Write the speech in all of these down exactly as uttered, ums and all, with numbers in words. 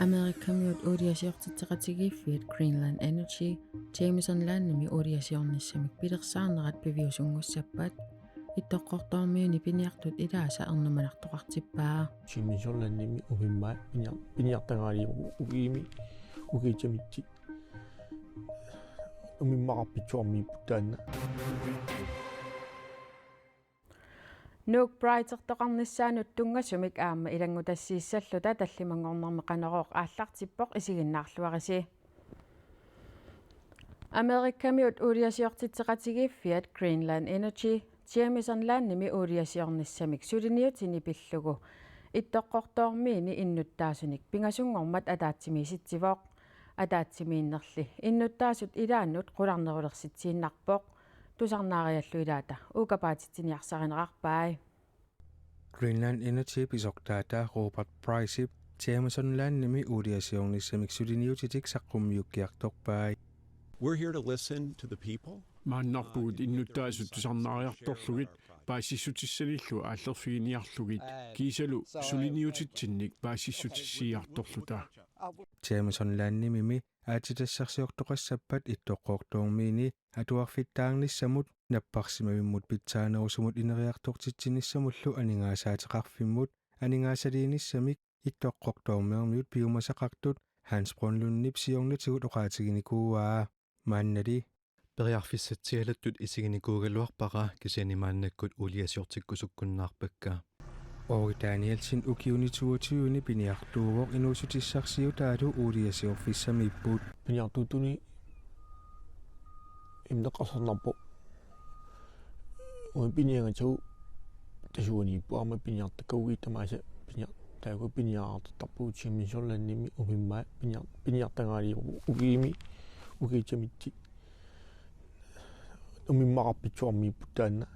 Amerikamiut uuliasiortitseqatigiiffiat Greenland Energy Jameson Landimi uuliasiornissamik pilersaarnerat piviusunngussappat Ittoqqortoormiuni piniartut ilaasa ernumanartoqartippaa. Jameson Landimi umimmaat piniar-, piniartagaaliuvoq ukiimi, ukiutsimiitsi. Umimmaqarpitsuarmiipput taanna. Nuuk Pride-ertoqarnissaanut tunngasumik aamma ilanngutassiissalluta tallimanngornermi Qanorooq aallartippoq, isiginnaarluarisi. Amerikamiut uuliasiortitseqatigiiffiat Greenland Energy Jameson Landimi uuliasiornissamik suliniutini pillugu Ittoqqortoormiini innuttaasunik pingasunngormat ataatsimiisitsivoq. Ataatsimiinnerli innuttaasut ilaannut qularnerulersitsiinnarpoq. Tusarnaariallu ilaata uukapaatitsiniarsarineqarpai. Greenland Energy pisortaata Robert Priceip Jameson Landimi uuliasiornissamik suliniutitik saqqummiukkiartorpai. We're here to listen to the people. Maannarpugut innuttaasut tusarnaariartorlugit paasissutissanillu aallerfiginiarlugit kiisalu suliniutitsinnik paasissutissiiartorluta. Jameson Landimimi aatsitassarsiortoqassappat Ittoqqortoormiini atuarfittaarnissamut, napparsimavimmut pitsaanerusumut ineriartortitsinissamullu aningaasaateqarfimmut aningaasaliinissamik Ittoqqortoormiormiut piumasaqartut Hans Brønlundip siornatigut oqaatiginikuuaa. Maannali: Periarfissatsialattut isiginikuugaluarpara, kisianni maannakkut uuliasiortikkusukkunnaarpakka. Aage Danielsen ukiuni toogtyveni piniartuuvoq, inuussutissarsiutaalu uuliasiorfissamiipput. Piniartuutuni imneqqarsarnarpoq. Uanga piniagatagu tasuaniippoq, aamma piniartakkagut tamaasa piniar-, taakku piniartartarpugut Jameson Landimi umimmaat piniar-, piniartagaaliuvoq ukiimi, ukiutsimiitsi. Umimmaqarpitsuarmiipput taanna.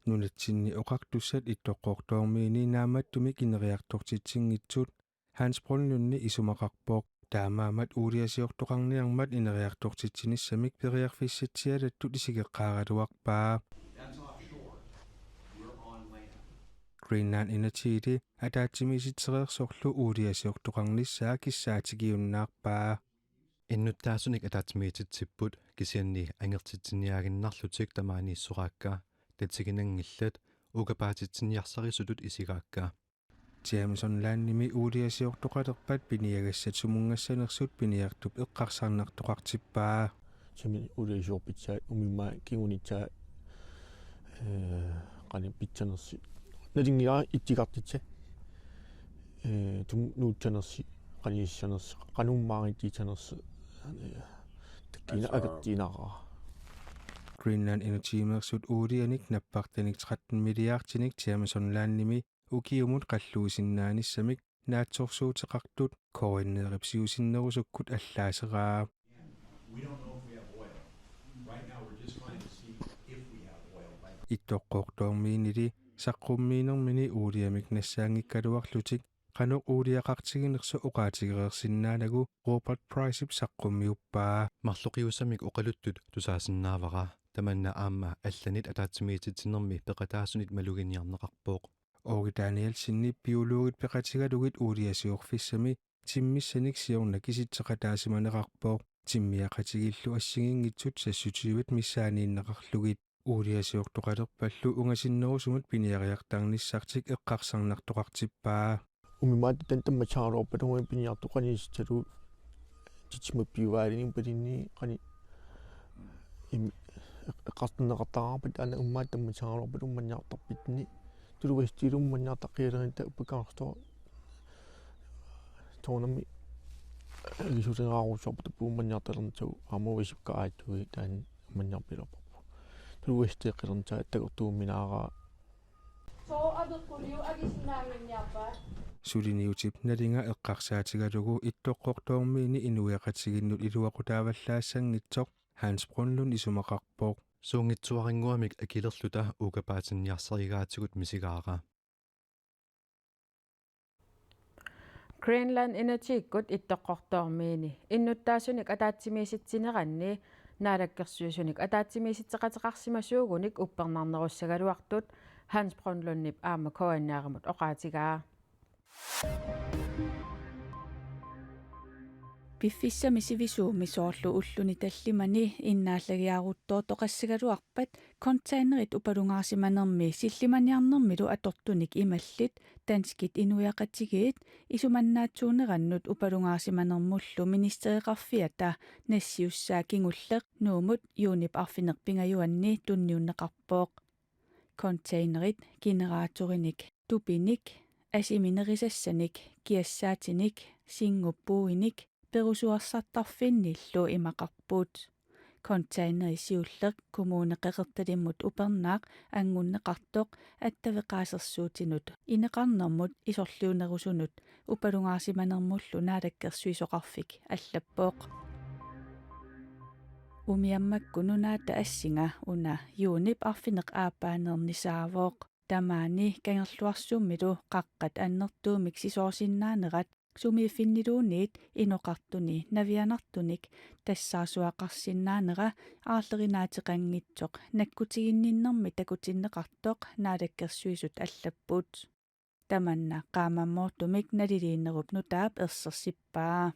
Nunatsinni oqartussat Ittoqqortoormiini naammattumik ineriartortitsinngitsut Hans Brønlundi isumaqarpoq. Taamaammat uuliasiortoqarniarmat ineriartortitsinissamik periarfissatsialattut isikeqqaaraluarpaa. Greenland Energyli ataatsimiisitsereersorlu uuliasiortoqarnissaa kissaatigiunnaarpaa. Innuttaasunik ataatsimiititsipput, kisianni angertitsiniaaginnarlutik tamaaniissoraakka, tatiginanngillat, uukapaatitsiniarsarisutut isigaakka. Jameson Landimi uuliasiortoqalerpat piniagassat sumunngassanersut piniartup eqqarsarnartoqartippaa. Sumi uuliasiorpitsaat umimmaat kingunissaat, ee, qanoq pitsanersi. Nalunngilara ittigartitsa. Ee, tum-, nuutsanersi, qanigissanersi, qanummaaritsigissanersi. Ee, takkina akertiinara. Greenland Energy-meersut uulianik nappartanik tretten milliardinik Jameson Landimi ukiumut qalluisinnaanissamik naatsorsuuteqartut K N R-ip siusinnerusukkut allaaseraa. Ittoqqortoormiinili saqqummiinermini uuliamik nassaanngikkaluarlutik qanoq uuliaqartiginersoq oqaatigereersinnaanagu Robert Priceip saqqummiuppaa. Marloqiusamik oqaluttut tusaasinnaavara. Tamanna aamma allanit ataatsimiititsinermi peqataasunit maluginiarneqarpoq. Aage Danielsenip biologit peqatigalugit uuliasiorfissami timmissanik siorna kisitseqataasimaneqarpoq. Timmiaqatigiillu assigiinngitsut seksogtyvet missaaniinneqarlugit. Uuliasiortoqalerpallu ungasinnerusumut piniariartarnissartik eqqarsarnartoqartippaa. Umimmaat taanna tammatsigaluarpalunga piniartoqaniissalu titsimappiuvaalinik palinni qani im-, eqqartorneqartaraarpat aana umimmaat tammatsigaluarpalunga manniartarpitsinni. Tuluit Vestilum manniartaqqialeritta uppakaarto. Toornami igisuleraarussuarput tappavut manniartalernitsagut aamma uisukkaajattuit taanna manniarpilerparput. Tuluit Vesteeqqilernitsaat takortuumminaaraa. Soo apeqquliu akisinnaannginiarpa? Suliniutip nalinga eqqarsaatigalugu Ittoqqortoormiini inuiaqatigiinnut iluaqutaavallaassanngitsoq Hans Brønlund isumaqarpoq. Suunngitsuarannguamik akilerluta uukapaatsinniarsarigaatigut misigaara. Greenland Energy-kkut Ittoqqortoormiini innuttaasunik ataatsimiisitsineranni naalakkersuisunik ataatsimiisitseqateqarsimasuugunik uppernarnerussagaluartut Hans Brønlundip aamma K N R-imut oqaatigaa. Piffissami sivisuumi soorlu ulluni tallimani innaallagiaruttoortoqassagaluarpat containerit upalungaarsimanermi sillimaniarnermilu atortunik imallit danskit inuiaqatigiit isumannaatsuunerannut upalungaarsimanermullu ministereqarfiata nassiussaa kingulleq Nuummut juunip arfineq-pingajuanni tunniunneqarpoq. Containerit generatorinik, tupinik, asimi nerisassanik, kiassaatinik, singup puuinik, perusuersartarfinnillu imaqarput. Containerit siulleq Kommune Qeqertalimmut upernaaq angunneqartoq attaveqaasersuutinut ineqarnermut isorliunerusunut upalungaarsimanermullu naalakkersuisoqarfik allappoq. Umiammakkut nunaata assinga una juunip arfineq-aappaanernisaavoq. Tamaani Kangerluarsummilu qaqqat annertuumik sisoorsinnaanerat sumiiffinniluunniit inoqartuni navianartunik tassaarsuaqarsinnaanera aarlerinaateqanngitsoq nakkutiginninnermik takutinneqartoq naalakkersuisut allapput. Tamanna qaamammoortumik naliliinerup nutaap ersersippaa.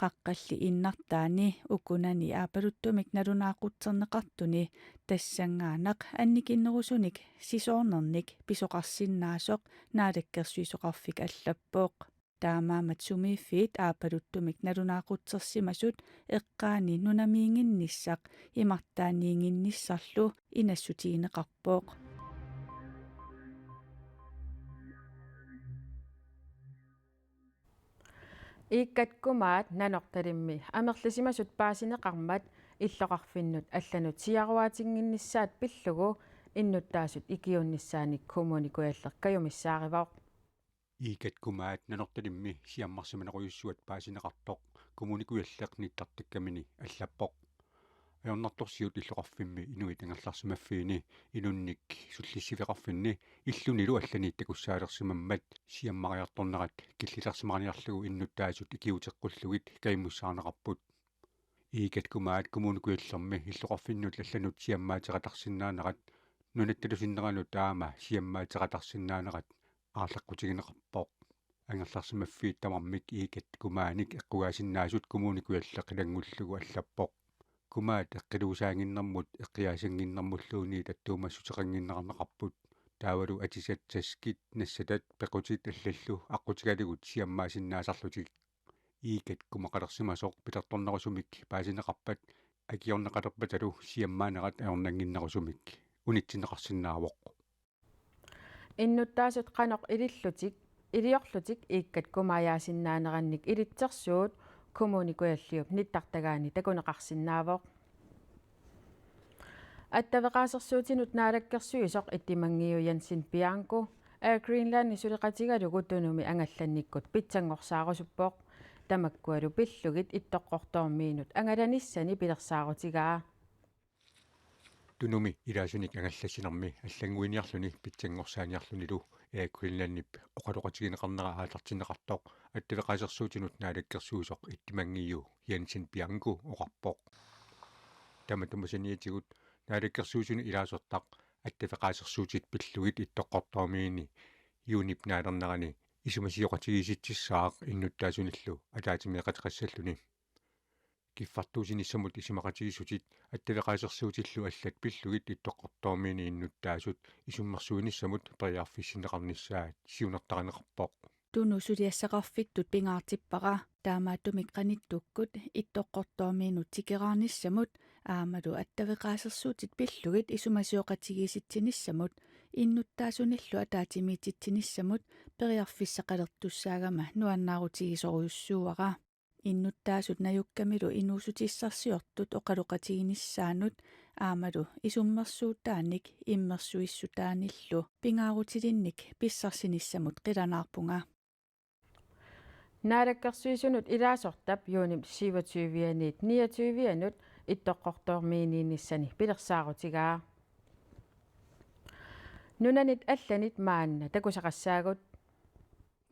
Qaqqalli innartaani ukunani aappaluttumik nalunaaqutserneqartuni tassanngaannaq annikinnerusunik sisoornernik pisoqarsinnaasoq naalakkersuisoqarfik allappoq. Taamaammat sumiiffiit aappaluttumik nalunaaqutsersimasut eqqaani nunamiinnginnissaq imartaaniinnginnissarlu inassutigineqarpoq. Iikkat Kumaat Nanortalimmi amerlisimasut paasineqarmat illoqarfinnut allanut siaruaatinnginnissaat pillugu innuttaasut ikiuunnissaannik Kommune Kujalleq kajumissaarivoq. Iikkat Kumaat Nanortalimmi siammarsimanerujussuat paasineqartoq Kommune Kujalleq nittartakkamini allappoq. Ajornartorsiut illoqarfimmi inuit angerlarsimaffiini inunnik sullissiveqarfinni illunilu allaniit takussaalersimammat siammariartornerat killilersimaniarlugu innuttaasut ikiuuteqqullugit kajumissaarneqarput. Iikkat Kumaat Kommune Kujallermi illoqarfinnut allanut siammaateqatarsinnaanerat nunattalu sinneranut taama siammaateqatarsinnaanerat aarleqqutigineqarpoq. Angerlarsimaffiit tamarmik Iikkat Kumaanik eqqugaasinnaasut Kommune Kujalleq ilanngullugu allappoq. Kumaat eqqiluusaannginnermut eqqiaasannginnermulluunniit attuumassuteqannginnerarneqarput. Taavalu atisat, taskit, nassatat, pequtit allallu aqqutigalugu siammaasinnaasarlutik. Iikkat Kumaqalersimasoq pilertornerusumik paasineqarpat akiorneqalerpatalu siammaanerat ajornannginnerusumik unitsinneqarsinnaavoq. Innuttaasut qanoq ilillutik, iliorlutik Iikkat Kumaajaasinnaaneranik ilitsersuut Kommune Kujalliup nittartagaani takuneqarsinnaavoq. Attaveqaasersuutinut naalakkersuisoq Ittimanngiu Jensen Bianco Air Greenlandip suleqatigalugu Tunumi angallannikkut pitsanngorsaarusupput. Tamakkualu pillugit Ittoqqortoormiinut angalanissani pilersaarutigaa. Tunumi ilaasunik angallassinermi allannguiniarluni pitsanngorsaaniarlunilu Air Greenlandip oqaloqatigineqarnera aallartinneqartoq attaveqaasersuutinut naalakkersuisoq Ittimanngiu Jensen Bianco oqarpoq. Tamatuma saniatigut naalakkersuisunut ilaasortaq attaveqaasersuutit pillugit Ittoqqortoormiini juunip naalernerani isumasioqatigiissitsissaaq innuttaasunillu ataatsimeeqateqassalluni. Kiffartuussinissamut isumaqatigiissutit attaveqaasersuutillu allat pillugit Ittoqqortoormiini innuttaasut isummersuinissamut periarfissinneqarnissaat siunertarineqarpoq. Tunumi suliassaqarfittut pingaartippara, taamaattumik qanittukkut Ittoqqortoormiinut tikeraarnissamut aammalu attaveqaasersuutit pillugit isumasioqatigiissitsinissamut innuttaasunillu ataatsimiititsinissamut periarfissaqalertussaagama nuannaarutigisorujussuuara. Innuttaasut najukkamilu inuussutissarsiortut oqaloqatiginissaannut aammalu isummersuutaanik immersuissutaanillu pingaarutilinnik pissarsinissamut qilanaarpunga. Naalakkersuisunut ilaasortap juunip syvogtyve-aniit niogtyve-anut Ittoqqortoormiiniinnissani pilersaarutigaa. Nunanit allanit maanna takusaqassaagut.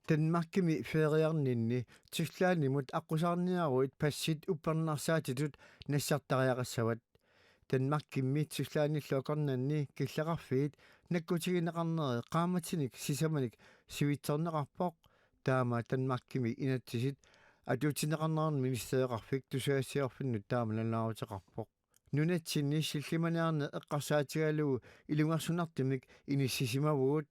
Danmarkimi feriarninni Tysklandimut aqqusaarniaruit passit uppernarsaatitut nassartariaqassavat. Danmarkimmi Tysklandillu akornanni killeqarfiit nakkutigineqarneri qaammatini sisamanik sivitsorneqarpoq, taama Danmarkimi inatsisit atuutsinneqarnerani ministereqarfik tusagassiorfinnut taama nalunaaruteqarpoq. Nunatsinni sillimaniarneq eqqarsaatigalugu ilungersunartumik inissisimavugut,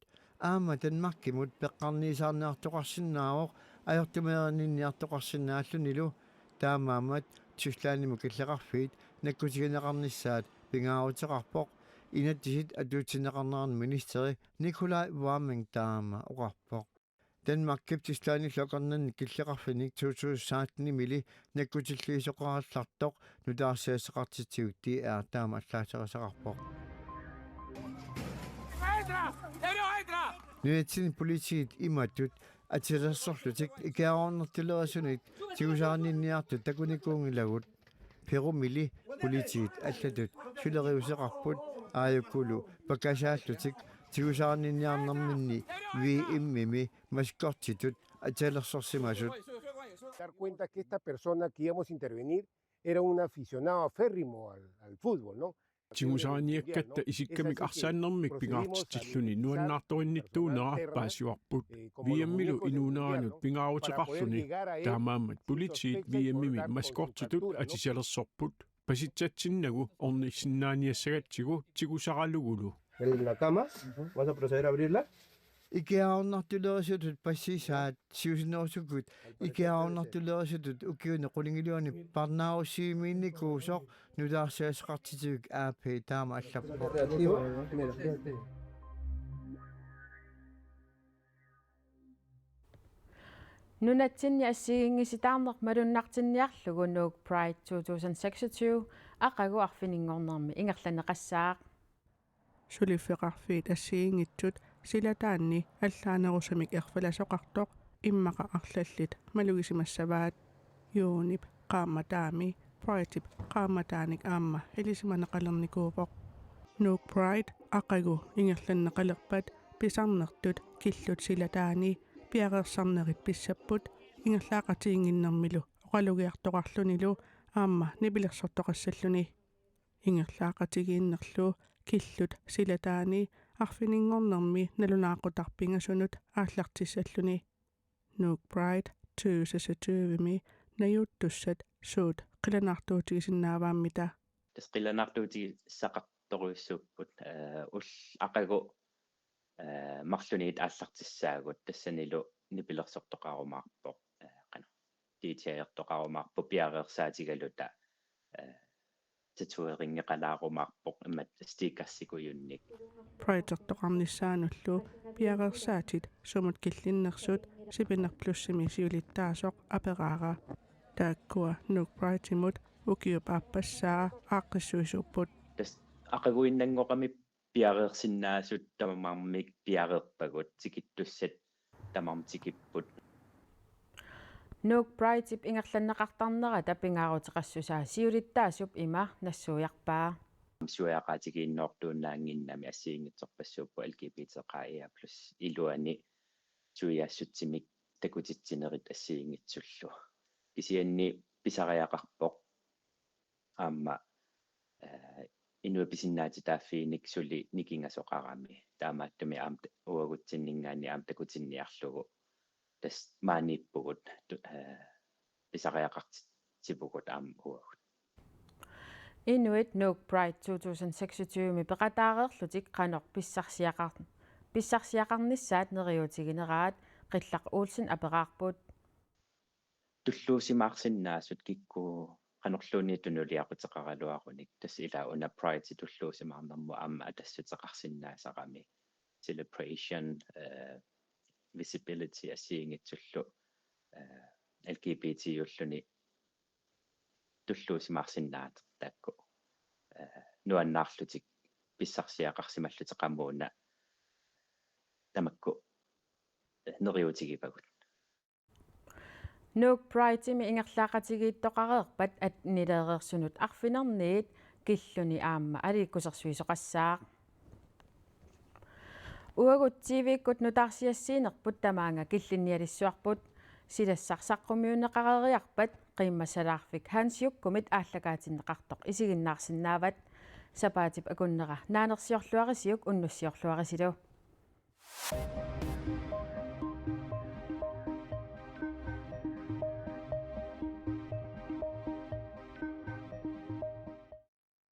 aamma Danmarkimut peqqarniisaarniartoqarsinnaavoq ajortumeerinninniartoqarsinnaallunilu, taamaammat Tysklandimut killeqarfiit nakkutigineqarnissaat pingaaruteqarpoq, inatsisit atuutsinneqarnerani ministeri Nicolai Wammen taama oqarpoq. Danmarkip Tysklandillu akornanni killeqarfinik to tusind sekstenimili nakkutilliisoqarallartoq nutaarsiassaqartitsigut D R taama allaaserisaqarpoq. Nunatsinni politiit imatut atisalersorlutik ikiaroornartulerisunit tigusaaninniartut takunikuunngilagut. Perumili politiit allatut suleriuseqarput, aajukulu pakasaallutik tigusaaninniarnerminni V M-imi maskotitut atisalersorsimasut. Dar cuenta que esta persona que íbamos a intervenir era un aficionado aférrimo al, al fútbol, ¿no? Tigusaaniakkatta isikkamik arsaannermik pingaartitsilluni nuannaartorinnittuunera paasivarput. V M-ilu inuuneranut pingaaruteqarluni, taamaammat politiit V M-imi maskotitut atisalersorput. Pasitsatsinnagu ornissinnaaniassagatsigu tigusaralugulu. En la cama, vamos a proceder a abrirla. Ikiaroornartulerisutut passisaat siusinnerusukkut ikiaroornartulerisutut ukiuni qulingiluani parnaarussiumiinnikuusoq nutaarsiassaqartitsigut A P taama allappoq. Reactivo, mira. Nunatsinni assigiinngisitaarneq malunnartinniarlugu Nuuk Pride to tusind seksogtyve aqagu arfininngornermi ingerlanneqassaaq. Suliffeqarfiit assigiinngitsut silataanni allaanerusumik erfalasoqartoq immaqa arlallit malugisimassavaat. Juunip qaammataami Prideip qaammataanik aamma ilisimaneqalernikuuvoq. Nuuk Pride aqagu ingerlanneqalerpat pisarnertut killut silataani piareersarnerit pissapput ingerlaaqatiginnginnermilu oqalugiartoqarlunilu aamma nipilersortoqassalluni. Ingerlaaqatigiinnerlu killut silataani arfininngornermi nalunaaqutaq pingasunut aallartissalluni. Nuuk Pride tyve seksogtyve-mi najuuttussat suut qilanaartuutigisinnaammata. Tassa qilanaartuutigissaqartorujussuupput, eh, ul-, aqagu, eh, marlunniit aallartissaagut, tassanilu nipilersortoqarumaarpoq, eh, qanoq, D J-ertoqarumaarpoq piareersaatigaluta, eh, tatoveringeqalaarumaarpoq imatut stickersikujunnik. Pridertoqarnissaanullu piareersaatit sumut killinnersut Sipineq Plusimi siulittaasoq aperaara. Taakkua Nuuk Pridemut ukiup aappassaa aaqqissuisuupput. Tassa aqaguinnanngoqami piareersinnaasut tamarmik piareerpagut, tikittussat tamarmik tikipput. Nuuk Prideip ingerlanneqartarnerata pingaaruteqassusaa siulittaasup ima nassuiarpaa. Suiaqaatigiinnoortuinnaannginnami assigiinngitsorpassuupput L G B T Q I A plus iluani suiaassutsimik takutitsinerit assigiinngitsullu. Kisianni pisariaqarpoq aamma, eh, inuit pisinnaatitaaffiinik suli nikingasoqarami. Taamaattumik aamma ta-, uagutsinninngaanniit aamma takutinniarlugu. Tassa maaniippugut, tu-, eh, pisariaqartitsivugut aamma uagut. Inuit Nuuk Pride to tusind seksogtyve-mi peqataareerlutik qanoq pissarsiaqar-, pissarsiaqarnissaat neriuutigineraat Qillaq Olsen aperaarput. Tulluusimaarsinnaasut kikkut qanorluunniit tunuliaquteqaraluarunik, tassa ila una Pride tulluusimaarnermut aamma atassuteqarsinnaasarami. Celebration, eh, visibility assigiinngitsullu, eh, L G B T-ulluni tulluusimaarsinnaaneq taakku, eh, nuannaarlutik pissarsiaqarsimallutik qamuuna tamakku, eh, neriuutigivagut. Nuuk Pridemi ingerlaaqatigiittoqareerpat annileereersunut arfinerniit killuni aamma aliikkusersuisoqassaaq. Uagut T V-kkut nutaarsiassiinerput tamaanga killinnialissuarput. Silassaq saqqummiunneqareeriarpat qiimmassalaarfik Hans Jukkumit aallakaatinneqartoq isiginnaarsinnaavat. Sapaatip akunnera naanersiorluarisiuk, unnussiorluarisilu.